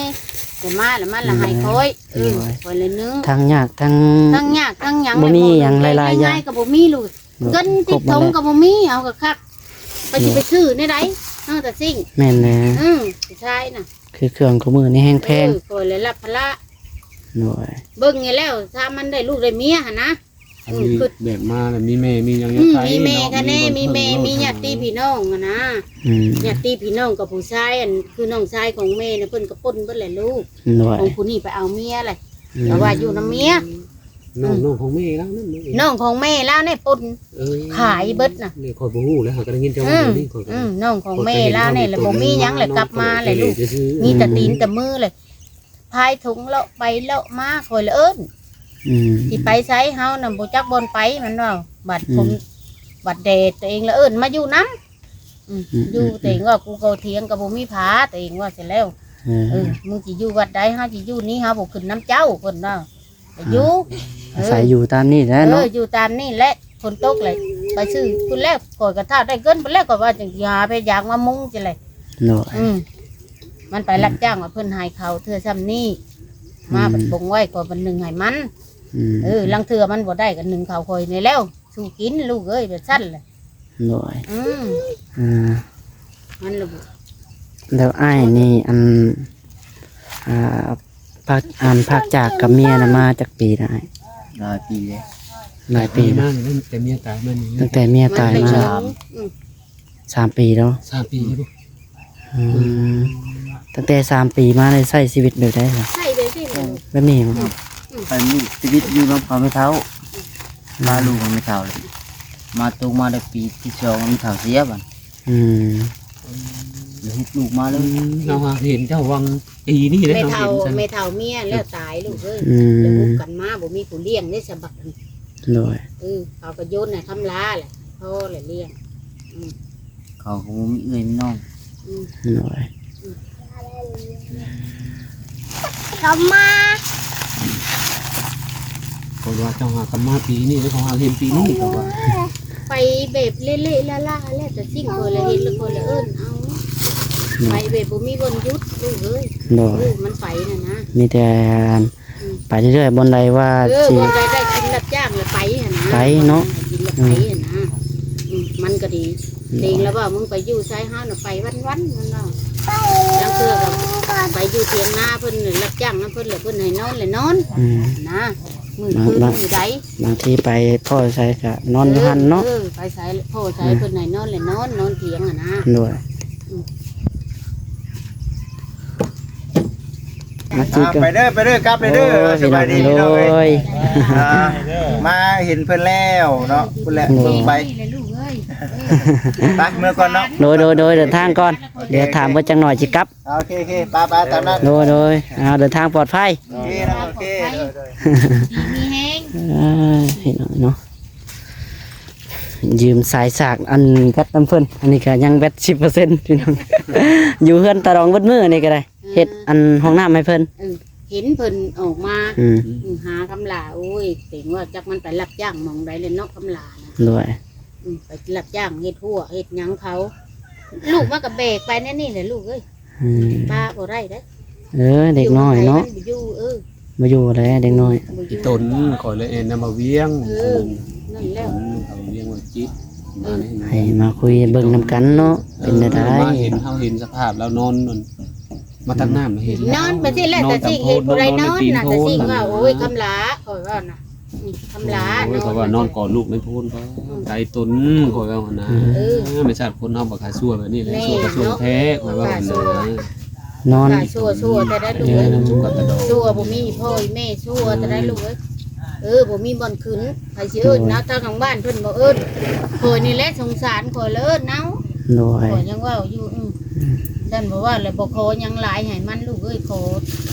ແຕ່ມາລະມັນລະໃຫ້ຂ້ອຍ ໂດຍ ເອີ ໂດຍ ຂ້ອຍລະໜຶ່ງ ທັງຍາກທັງ ທັງຍາກທັງຫຍັງ ບໍ່ມີຫຍັງຫຼາຍໆຢ່າງ ກໍບໍ່ມີລູກ ເງິນຕິດຖົງກໍບໍ່ມີ ເອົາກໍຄັກ ໄປຊິໄປຊື້ແນວໃດ ເຮົາແຕ່ຊິ້ງ ແມ່ນແລ້ວ ອືມ ຜູ້ຊາຍນະ ຄືເຄື່ອງຄູ່ມື້ນີ້ແຮງແພງ ເອີ ຂ້ອຍລະຮັບພາລະ ໂດຍ ເບິ່ງນີ້ແລ້ວ ຖ້າມັນໄດ້ລູກໄດ້ເມຍຫັ້ນນະ ອືມ ແບບມາແລ້ວມີແມ່ມີຫຍັງ ອືມ ໃຊ້ ມີແມ່ ເນາະ ຄະແນ ມີແມ່ ມີຍາດຕິພີ່ນ້ອງຫັ້ນນະ ອືມ ຍາດຕິພີ່ນ້ອງກັບຜູ້ຊາຍ ອັນ ຄືນ້ອງຊາຍຂອງແມ່ນະ ເພິ່ນກໍປົນເບິດແຫຼະລູກ ໂດຍ ຂອງຜູ້ນີ້ໄປເອົາເມຍແຫຼະ ອືມ ກໍວ່າຢູ່ນຳເມຍ ນ້ອງ ອືມ ນ້ອງຂອງແມ່ລາວນັ້ນ ນ້ອງຂອງແມ່ລາວນີ້ປົນ ເອີຍ ຂາຍເບິດນະ ນີ້ຂ້ອຍບໍ່ຮູ້ແລ້ວ ຫາກໍໄດ້ຍິນແຕ່ວ່າ ອືມ ດຽວນີ້ຂ້ອຍກໍ ອືມ ນ້ອງຂອງແມ່ລາວນີ້ລະບໍ່ມີຫຍັງລະ ກັບມາແຫຼະລູກ ມີແຕ່ຕີນແຕ່ມືເລີຍ ພາຍຖົງເລາະໄປເລາະມາ ຂ້ອຍລະເອີ້ນ ອືມ ຊິໄປໃສ ເຮົານະບໍ່ຈັກບ່ອນໄປ ມັນເວົ້າ ບັດ ອືມ ຜົນ ບັດແດດ ຕົວເອງລະເອີ້ນມາຢູ່ນຳ ອືມ ອືມ ຢູ່ ອືມ ຕົວເອງວ່າ ກູເກົາຖຽງກໍບໍ່ມີຜາ ຕົວເອງວ່າຊັ້ນແລ້ວ ເອີ ເອີ ມຶງຊິຢູ່ວັດໃດ ເຮົາຊິຢູ່ນີ້ ເຮົາບໍ່ຂຶ້ນນຳເຈົ້າ ເພິ່ນວ່າ ກໍຢູ່ ອືມ ອາໄສຢູ່ຕາມນີ້ແຫຼະເນາະ ເອີ ຢູ່ຕາມນີ້ແຫຼະ ຝົນຕົກແຫຼະ ໄປຊື້ພຸ້ນແລ້ວ ຂ້ອຍກໍຖ້າໄດ້ເງິນພຸ້ນແລ້ວ ກໍວ່າຈັ່ງຊິຫາເປັດຢາງມາມຸງຊີ້ແຫຼະ ໂດຍ ອືມ ມັນໄປ ອືມ ຮັບຈ້າງວ່າເພິ່ນໃຫ້ເຂົາເທື່ອຊ່ຳນີ້ ອືມ ມາບັດບົງໄວ້ ກໍບັດໜຶ່ງໃຫ້ມັນ ອືມ ເອີ ລາງເທື່ອມັນບໍ່ໄດ້ກໍໜຶ່ງເຂົາຂ້ອຍນີ້ແລ້ວ ສູ້ກິນລູກເອີຍ ແບບຊັ້ນແຫຼະ ໂດຍ ອືມ ອ່າ ມັນລະ ແລ້ວອ້າຍນີ້ ອັນ ອ່າ ພາກ ອັນ ພາກຈາກກັບເມຍນະມາຈັກປີແລ້ວອ້າຍ? ຫຼາຍປີເດ້ ຫຼາຍປີ ມາຕັ້ງແຕ່ເມຍຕາຍມານີ້ ຕັ້ງແຕ່ເມຍຕາຍມາ ອືມ ສາມປີແລ້ວ ສາມປີ ອືມ ຕັ້ງແຕ່ສາມປີມາໄດ້ໃຊ້ຊີວິດແບບໃດລະ? ໃຊ້ແບບນີ້ ແບບນີ້ບໍ? ອືມ ໄປມີຊີວິດຢູ່ນຳເຂົາແມ່ເຖົ້າ ອືມ ພາລູກຂອງແມ່ເຖົ້າ ມາຕົກມາໄດ້ປີທີສອງແມ່ເຖົ້າເສຍບັດ ອືມ ແລ້ວຮຸບລູກມາເລີຍ ອືມ ເຮົາຫາເຫັນເຈົ້າຫວັງ ປີນີ້ແຫຼະ ແມ່ເຖົ້າ ເຮົາເຫັນຊັ້ນ ແມ່ເຖົ້າເມຍແລ້ວຕາຍລູກເອີຍ ອືມ ແລ້ວຮົບກັນມາ ບໍ່ມີຜູ້ລ້ຽງເດ້ສະບັກນີ້ ໂດຍ ເອີ ເຂົາກໍໂຍນໃຫ້ຄຳລາແຫຼະ ພໍແຫຼະລ້ຽງ ອືມ ເຂົາກໍບໍ່ມີເອື້ອຍມີນ້ອງ ອືມ ໂດຍ ອືມ ເຂົາມາ ເຂົາວ່າເຈົ້າຫາກັບມາປີນີ້ ແລ້ວເຂົາຫາເຫັນປີນີ້ ເຂົາວ່າ ໄປແບບເລະໆລະໆ ແລ້ວແຕ່ສິ່ງ ຂ້ອຍລະເຫັນ ແລ້ວຂ້ອຍລະເອີ້ນເອົາ ໂດຍ ໄປແບບບໍ່ມີບ່ອນຢຸດ ລູກເອີຍ ໂດຍ ເອີ ມັນໄປຫັ້ນນະ ມີແຕ່ ອືມ ໄປເລື້ອຍໆ ບ່ອນໃດວ່າ ເອີ ຊິ ບ່ອນໃດໄດ້ກິນຮັບຈ້າງລະໄປຫັ້ນນະ ໄປເນາະ ກິນລະໄປຫັ້ນນະ ອືມ ອືມ ມັນກໍດີ ໂດຍ ເອງລະວ່າ ມຶງໄປຢູ່ໃສ ເຮົານະໄປວັນໆ ມັນວ່າ ລາງເທື່ອກໍໄປຢູ່ຖຽງນາເພິ່ນ ຮັບຈ້າງນຳເພິ່ນ ແລ້ວເພິ່ນໃຫ້ນອນ ແລ້ວນອນ ອືມ ນະ ມື້ຄືນຢູ່ໃດ ບາງທີໄປພໍ້ໃສກໍນອນຢູ່ຫັ້ນເນາະ ເອີ ໄປໃສພໍ້ໃສ ອືມ ເພິ່ນໃຫ້ນອນ ແລ້ວນອນ ນອນຖຽງຫັ້ນນະ ໂດຍ ອືມ ມາຈີກັນ ອ່າ ໄປເດີ ໄປເດີ ກັບເດີ ໂອ້ຍ ສະບາຍດີ ພີ່ນ້ອງ ພີ່ນ້ອງເອີຍ ໂດຍ ອ່າ ມາເຫັນເພິ່ນແລ້ວເນາະ ພຸ້ນແຫຼະ ໂດຍ ລົງໄປ ໄປ ເມືອກ່ອນເນາະ ໂດຍ ໂດຍ ໂດຍ ເດີນທາງກ່ອນ ດຽວຖາມເພິ່ນຈັກໜ່ອຍຊິກັບ ໂອເຄ ໂອເຄ ໄປ ໄປ ຕາມນັ້ນ ໂດຍ ໂດຍ ເອົາ ເດີນທາງປອດໄພ ໂອເຄ ໂອເຄ ໂດຍ ໂດຍ ດີມີແຮງ ເອີ ພີ່ນ້ອງເນາະ ຢືມສາຍສາກອັນແບັດນຳເພິ່ນ ອັນນີ້ກໍຍັງແບັດສິບເປີເຊັນ ພີ່ນ້ອງ ຢູ່ເຮືອນຕາດອງເບິດມື້ ອັນນີ້ກໍໄດ້ ເອີ ເຮັດອັນຫ້ອງນ້ຳໃຫ້ເພິ່ນ ເອີ ເຫັນເພິ່ນອອກມາ ອືມ ຫາຄຳຫຼ້າ ໂອ້ຍ ເຖິງວ່າຈັກມັນໄປຮັບຈ້າງໝ່ອງໃດແລ້ວເນາະ ຄຳຫຼ້ານະ ໂດຍ ອືມ ໄປຮັບຈ້າງເຮັດຮົ້ວເຮັດຫຍັງເຂົາ ລູກມັນກໍແບກໄປແນວນີ້ແຫຼະລູກເອີຍ ອືມ ປະບໍ່ໄດ້ເດ້ ເອີ ເດັກນ້ອຍເນາະ ຢູ່ນຳໃຜມັນບໍ່ຢູ່ ເອີ ບໍ່ຢູ່ແລ້ວເດັກນ້ອຍ ບໍ່ຢູ່ ອີຕົນຂ້ອຍລະແອນນຳມາວຽງ ເອີ ນັ້ນແຫຼະ ເອົາວຽງໄວ້ຈິດ ເອີ ໃຫ້ມາຄຸຍເບິ່ງນຳກັນເນາະ ເປັນແນວໃດ ມາເຫັນ ເຮົາເຫັນສະພາບລາວນອນນັ້ນ ມາຕັກນ້ຳເຫັນ ນອນໄປຊີ້ແຫຼະ ນອນຕາມໂພນ ຕາຊິງເຫັນຜູ້ໃດນອນນະ ຕາຊິງວ່າ ໂອ້ຍ ຄຳຫຼ້າ ຂ້ອຍວ່ານະ ອືມ ຄຳຫຼ້າ ໂອ້ຍ ນອນ ຂ້ອຍວ່ານອນກອດລູກໃນໂພນ ອືມ ໄດ້ຕົນ ຂ້ອຍວ່າຫັ້ນນະ ເອີ ແມ່ນຊາດຄົນເຮົາບໍ່ຄ່າຊົ່ວແບບນີ້ແຫຼະ ຊົ່ວກໍຊົ່ວແທ້ ຂ້ອຍວ່າຫັ້ນນະ ນອນ ຂ້າຊົ່ວ ຊົ່ວແທ້ໄດ໋ລູກເອີຍ ເອີ ຊົ່ວບໍ່ມີພໍ່ແມ່ ຊົ່ວແທ້ໄດ໋ລູກເອີຍ ເອີ ບໍ່ມີບ່ອນຂຶ້ນ ໃຜຊິເອີ້ນນະ ທາງບ້ານເພິ່ນບໍ່ເອີ້ນ ຂ້ອຍນີ້ແຫຼະສົງສານ ຂ້ອຍລະເອີ້ນເອົາ ໂດຍ ຂ້ອຍຍັງເວົ້າຢູ່ ອືມ ອືມ ຊັ້ນບໍ່ເວົ້າແລ້ວ ບໍ່ຂໍຫຍັງຫຼາຍໃຫ້ມັນລູກເອີຍ ຂໍ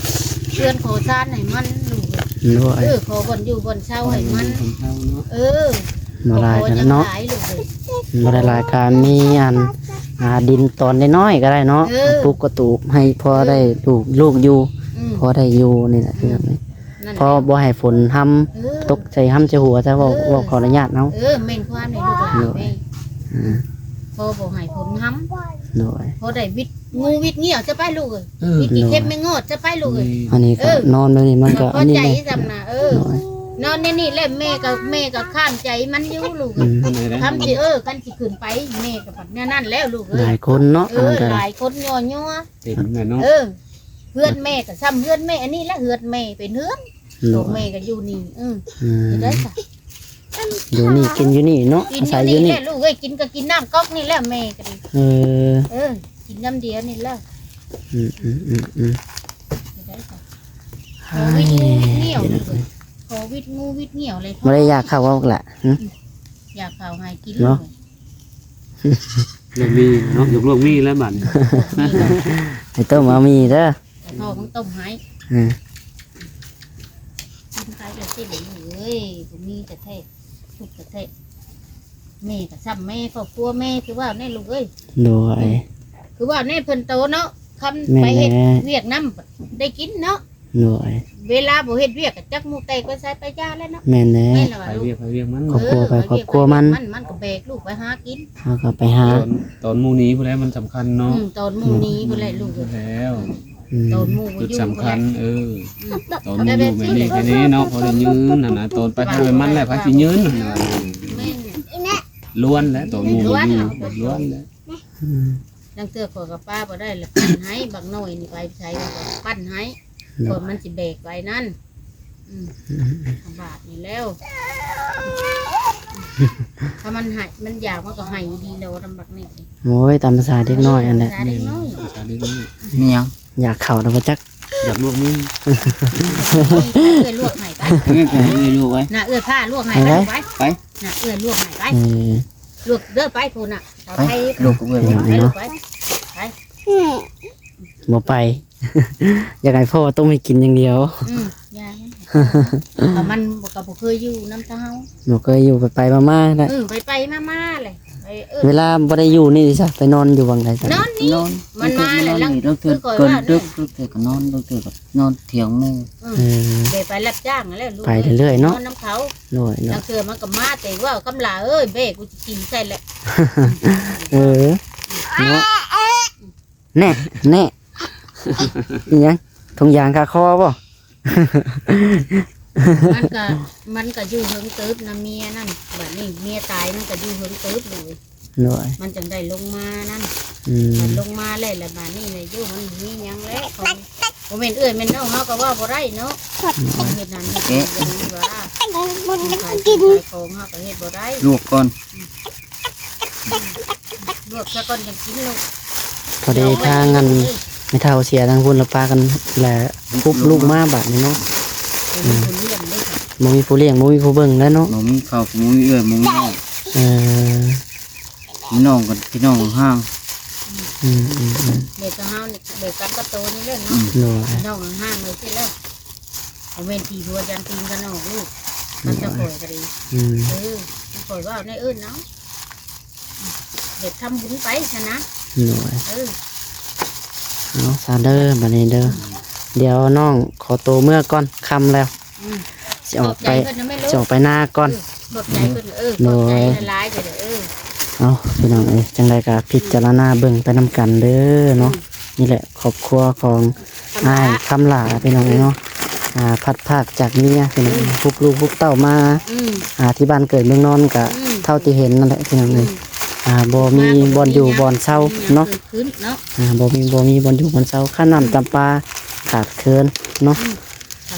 ເຮືອນຂໍຊານໃຫ້ມັນລູກເອີຍ ໂດຍ ເອີ ຂໍບ່ອນຢູ່ບ່ອນເຊົາໃຫ້ມັນ ບ່ອນຢູ່ບ່ອນເຊົາເນາະ ເອີ ບໍ່ຫຼາຍກໍໄດ້ເນາະ ບໍ່ຂໍຫຍັງຫຼາຍລູກເອີຍ ບໍ່ໄດ້ຫຼາຍກໍມີອັນ ອ່າ ດິນຕອນນ້ອຍໆກໍໄດ້ເນາະ ເອີ ປູກກະຕູບໃຫ້ພໍໄດ້ ເອີ ລູກ ລູກຢູ່ ອືມ ພໍໄດ້ຢູ່ນີ້ແຫຼະ ອືມ ພີ່ນ້ອງເອີຍ ນັ້ນແຫຼະ ພໍບໍ່ໃຫ້ຝົນຮຳ ເອີ ຕົກໃສ່ຮຳໃສ່ຫົວຊະ ເວົ້າ ເອີ ເວົ້າຂໍອະນຸຍາດເນາະ ເອີ ແມ່ນຄວາມນີ້ລູກຫຼານ ໂດຍ ເອີຍ ອືມ ພໍບໍ່ໃຫ້ຝົນຮຳ ໂດຍ ພໍໄດ້ຫວິດງູຫວິດງຽວຊະໄປລູກເອີຍ ເອີ ຫວິດຂີ້ເຂັບແມງງອດຊະໄປລູກເອີຍ ແມ່ນ ອັນນີ້ກໍ ເອີ ນອນແບບນີ້ມັນກໍ ເຮົາພໍໃຈ ອັນນີ້ແຫຼະ ສ່ຳນະ ເອີ ໂດຍ ນອນໃນນີ້ແຫຼະ ແມ່ກໍ ແມ່ກໍຂ້າມໃຈມັນຢູ່ລູກເອີຍ ອືມ ຄັນຊິ ເອີ ຄັນຊິຂຶ້ນໄປ ແມ່ກໍບັດແນວນັ້ນແລ້ວລູກເອີຍ ຫຼາຍຄົນເນາະ ເອີ ມັນກໍຫຼາຍຄົນຍົວໆ ເຕັມແຫຼະເນາະ ເອີ ເຮືອນແມ່ກໍສ່ຳເຮືອນແມ່ ອັນນີ້ແຫຼະເຮືອນແມ່ເປັນເຮືອນ ໂດຍ ຂອງແມ່ກໍຢູ່ນີ້ ເອີ ອືມ ຢູ່ໄດ້ຊະ ຢູ່ນີ້ ກິນຢູ່ນີ້ເນາະ ກິນຢູ່ນີ້ແຫຼະລູກເອີຍ ກິນກໍກິນນ້ຳກັອກນີ້ແຫຼະແມ່ກໍດີ ເອີ ເອີ ກິນນ້ຳດຽວນີ້ແຫຼະ ອືມໆໆໆ ຢູ່ໄດ້ຊະ ໂຄວິດງູວິດງຽວ ໂຄວິດງູວິດງຽວເລີຍ ບໍ່ໄດ້ຢາກເຂົ້າອອກລະ ຫຶ ຢາກເຂົ້າໃຫ້ກິນເນາະ ລວກມີເນາະ ຢາກລວກມີແລ້ວບັດນີ້ ໃຫ້ຕົ້ມເອົາມີເດີ ໃຫ້ພໍ່ມຶງຕົ້ມໃຫ້ ອືມ ກິນໄປລະຕິເອີຍ ບໍ່ມີແທ້ໆ ທຸກແທ້ໆ ແມ່ກໍຊ້ຳແມ່ ຄອບຄົວແມ່ ຄືວ່າແນ່ລູກເອີຍ ໂດຍ ອືມ ຄືວ່າແນ່ເພິ່ນໂຕເນາະ ຄັນ ແມ່ນແຫຼະ ໄປເຮັດວຽກນຳໄດ້ກິນເນາະ ໂດຍ ເວລາບໍ່ເຮັດວຽກກໍຈັກໝູ່ແຕກໄປໃສໄປຢາແລ້ວເນາະ ແມ່ນແຫຼະ ແມ່ນລະ ໃຜວຽກໃຜວຽກມັນ ເອີ ໃຜວຽກໃຜວຽກມັນ ມັນກໍແບກລູກໄປຫາກິນ ເຮົາກໍໄປຫາ ຕອນ ຕອນໝູ່ໜີພຸ້ນແຫຼະມັນສຳຄັນເນາະ ອືມ ຕອນໝູ່ໜີພຸ້ນແຫຼະລູກ ພຸ້ນແລ້ວ ອືມ ຕອນໝູ່ບໍ່ຢູ່ພຸ້ນແຫຼະ ຈຸດສຳຄັນ ເອີ ອືມ ຕອນໝູ່ຢູ່ແບບນີ້ແຄ່ນີ້ເນາະ ພໍໄດ້ຢືນຫັ້ນນະ ຕອນໄປໃຜໄປມັນແຫຼະ ໃຜຊິຢືນຫັ້ນນະ ແມ່ນ ລ້ວນແຫຼະ ຕອນໝູ່ບໍ່ຢູ່ ລ້ວນແຫຼະ ອືມ ລາງເທື່ອຂ້ອຍກໍປະບໍ່ໄດ້ລະ ປັ່ນໃຫ້ ບັກນ້ອຍນີ້ໄປໃສກໍປັ່ນໃຫ້ ໂດຍ ເພາະມັນຊິແບກໄປນັ້ນ ອືມ ອືມ ລຳບາກນີ້ແລ້ວ ຖ້າມັນໃຫ້ ມັນຢາກ ມັນກໍໃຫ້ດີແລ້ວ ລຳບາກນີ້ ໂອ້ຍ ຕາມພາສາເດັກນ້ອຍຫັ້ນແຫຼະ ຕາມພາສາເດັກນ້ອຍ ຕາມພາສາເດັກນ້ອຍ ມີຫຍັງ ຢາກເຂົ້ານະບໍ່ຈັກ ຢາກລວກມີ ເອື້ອຍລວກໃຫ້ໄປ ເອື້ອຍລວກໄວ້ ນະ ເອື້ອຍພາລວກໃຫ້ໄປ ໄປ ໄປ ນະ ເອື້ອຍລວກໃຫ້ໄປ ເອີ ລວກເດີໄປພຸ້ນນະ ໄປ ລວກເອີ ໄປລູກໄປ ໄປ ບໍ່ໄປ ຢາກໃຫ້ພໍ່ຕົ້ມໃຫ້ກິນຢ່າງດຽວ ອືມ ຢ່າ ເພາະມັນກໍບໍ່ເຄີຍຢູ່ນຳເຮົາ ບໍ່ເຄີຍຢູ່ ໄປໆມາໆແຫຼະ ເອີ ໄປໆມາໆແຫຼະ ໄປ ເອີ ເວລາບໍ່ໄດ້ຢູ່ນີ້ຊະ ໄປນອນຢູ່ບ່ອນໃດຊະ ນອນນີ້ ນອນ ມັນມາແຫຼະ ລາງເທື່ອກໍເກີນດຶກ ລາງເທື່ອກໍນອນ ລາງເທື່ອກໍນອນຖຽງໝູ່ ອືມ ເອີ ໄປ ໄປຮັບຈ້າງຫັ້ນແຫຼະ ໄປເລື້ອຍໆເນາະ ນອນນຳເຂົາ ໂດຍ ລາງເທື່ອມັນກໍມາແຕ່ເວົ້າ ຄຳຫຼ້າເອີຍ ແບກ ກູຊິຕີໃສ່ແຫຼະ ເອີ ເນາະ ແນ່ ແນ່ ອີຫຍັງ ຖົງຢາງຄາຄໍບໍ່? ມັນກະ ມັນກະຢູ່ເຫິງເຕີບນຳເມຍນັ້ນ ບາດນີ້ເມຍຕາຍມັນກະຢູ່ເຫິງເຕີບເລີຍ ໂດຍ ມັນຈັ່ງໄດ້ລົງມານັ້ນ ອືມ ມັນລົງມາແລ້ວ ແລ້ວບາດນີ້ນະຢູ່ມັນມີຫຍັງແລ້ວ ຂອງ ບໍ່ແມ່ນເອື້ອຍແມ່ນນ້ອງເຮົາກໍເວົ້າບໍ່ໄດ້ເນາະ ເຮັດນັ້ນເຮັດນີ້ກໍມີວ່າ ຂາຍຂອງເຮົາກໍເຮັດບໍ່ໄດ້ ລວກກ່ອນ ລວກຊະກ່ອນຈັ່ງກິນລູກ ພໍດີທາງອັນ ແມ່ເຖົ້າເສຍທາງພຸ້ນລະປາກັນ ແລະ ປຸບລູກມາບາດນີ້ເນາະ ບໍ່ມີຜູ້ລ້ຽງເດ້ ບໍ່ມີຜູ້ລ້ຽງ ບໍ່ມີຜູ້ເບິ່ງແລ້ວເນາະ ບໍ່ມີເຂົາ ບໍ່ມີເອື້ອຍ ບໍ່ມີນ້ອງ ເອີ ພີ່ນ້ອງກັນ ພີ່ນ້ອງຫ່າງໆ ອືມໆໆ ເດັກກັບເຮົານີ້ ເດັກກັບກະໂຕນີ້ແຫຼະເນາະ ອືມ ໂດຍ ພີ່ນ້ອງຫ່າງໆເລີຍຊີ້ແຫຼະ ບໍ່ແມ່ນຕີຫົວຢັນຕີນກັນອອກລູກ ມັນຈະປ່ອຍກໍດີ ອືມ ເອີ ປ່ອຍເວົ້າໃນອື່ນເນາະ ເດັກທຳບຸນໄປຊັ້ນນະ ໂດຍ ເອີ ເອົາຊະເດີ ບາດນີ້ເດີ ອືມ ດຽວນ້ອງຂໍໂຕເມືອກ່ອນ ຄ່ຳແລ້ວ ອືມ ຊິອອກໄປ ຂອບໃຈເພິ່ນນະແມ່ລູກ ຊິອອກໄປນາກ່ອນ ເອີ ຂອບໃຈເພິ່ນ ເອີ ໂດຍ ຂອບໃຈຫຼາຍໆເດີ ເອີ ເອົາ ພີ່ນ້ອງເອີຍ ຈັ່ງໃດກໍພິຈາລະນາເບິ່ງໄປນຳກັນເດີເນາະ ອືມ ນີ້ແຫຼະ ຄອບຄົວຂອງອ້າຍຄຳຫຼ້າ ພີ່ນ້ອງເອີຍເນາະ ອືມ ອ່າ ພັດພາກຈາກເມຍ ພີ່ນ້ອງ ອືມ ຮຸບລູກຮຸບເຕົ້າມາ ອືມ ອ່າ ທີ່ບ້ານເກີດເມືອງນອນ ກໍ ອືມ ເທົ່າທີ່ເຫັນນັ້ນແຫຼະ ພີ່ນ້ອງເອີຍ ອືມ ອ່າ ບໍ່ມີບ່ອນຢູ່ບ່ອນເຊົາເນາະ ອືມ ບໍ່ມີ ບໍ່ມີບ່ອນຢູ່ບ່ອນເຊົາ ຄ່ານ້ຳ ອືມ ຈຳປາຂາດເຂີນເນາະ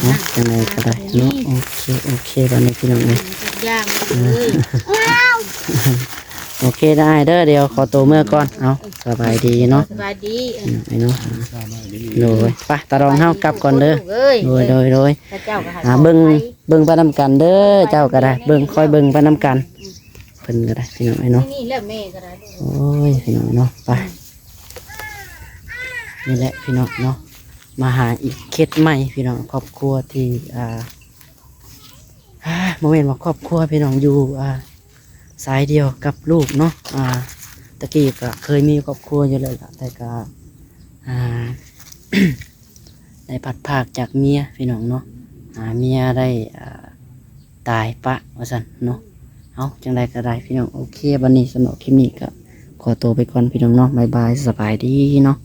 ອືມ ເນາະ ຈັ່ງໃດກໍໄດ້ເນາະ ໂອເຄ ໂອເຄ ບາດນີ້ພີ່ນ້ອງເອີຍ ທຸກຢ່າງເລີຍ ໂອເຄເດີອ້າຍເດີ ດຽວຂໍໂຕເມືອກ່ອນ ເອົາ ສະບາຍດີເນາະ ສະບາຍດີ ເອີ ພີ່ນ້ອງເອີຍເນາະ ໂດຍ ໄປ ຕາດອງເຮົາກັບກ່ອນເດີ ໂດຍ ໂດຍ ໂດຍ ເຂົາເຈົ້າກໍໃຫ້ ອ່າ ເບິ່ງ ເບິ່ງໄປນຳກັນເດີ ເຈົ້າກໍໄດ້ ເບິ່ງ ຄອຍເບິ່ງໄປນຳກັນ ອືມ ເພິ່ນກໍໄດ້ ພີ່ນ້ອງເອີຍເນາະ ນີ້ແຫຼະແມ່ກໍໄດ້ ໂອ້ຍ ພີ່ນ້ອງເນາະ ໄປ ອືມ ນີ້ແຫຼະພີ່ນ້ອງເນາະ ມາຫາອີກເຂດໃໝ່ພີ່ນ້ອງ ຄອບຄົວທີ່ ອ່າ ບໍ່ແມ່ນວ່າຄອບຄົວພີ່ນ້ອງ ຢູ່ ອ່າ ສາຍດຽວກັບລູກເນາະ ອ່າ ຕະກີ້ກໍເຄີຍມີຄອບຄົວຢູ່ແລ້ວລະ ແຕ່ກໍ ອ່າ ໄດ້ພັດພາກຈາກເມຍພີ່ນ້ອງເນາະ ອ່າ ເມຍໄດ້ ອ່າ ຕາຍປະວ່າຊັ້ນເນາະ ເອົາ ຈັ່ງໃດກໍໄດ້ພີ່ນ້ອງ ໂອເຄ ບັດນີ້ສຳລັບຄລິບນີ້ກໍຂໍໂຕໄປກ່ອນພີ່ນ້ອງເນາະ ບາຍບາຍ ສະບາຍດີເນາະ.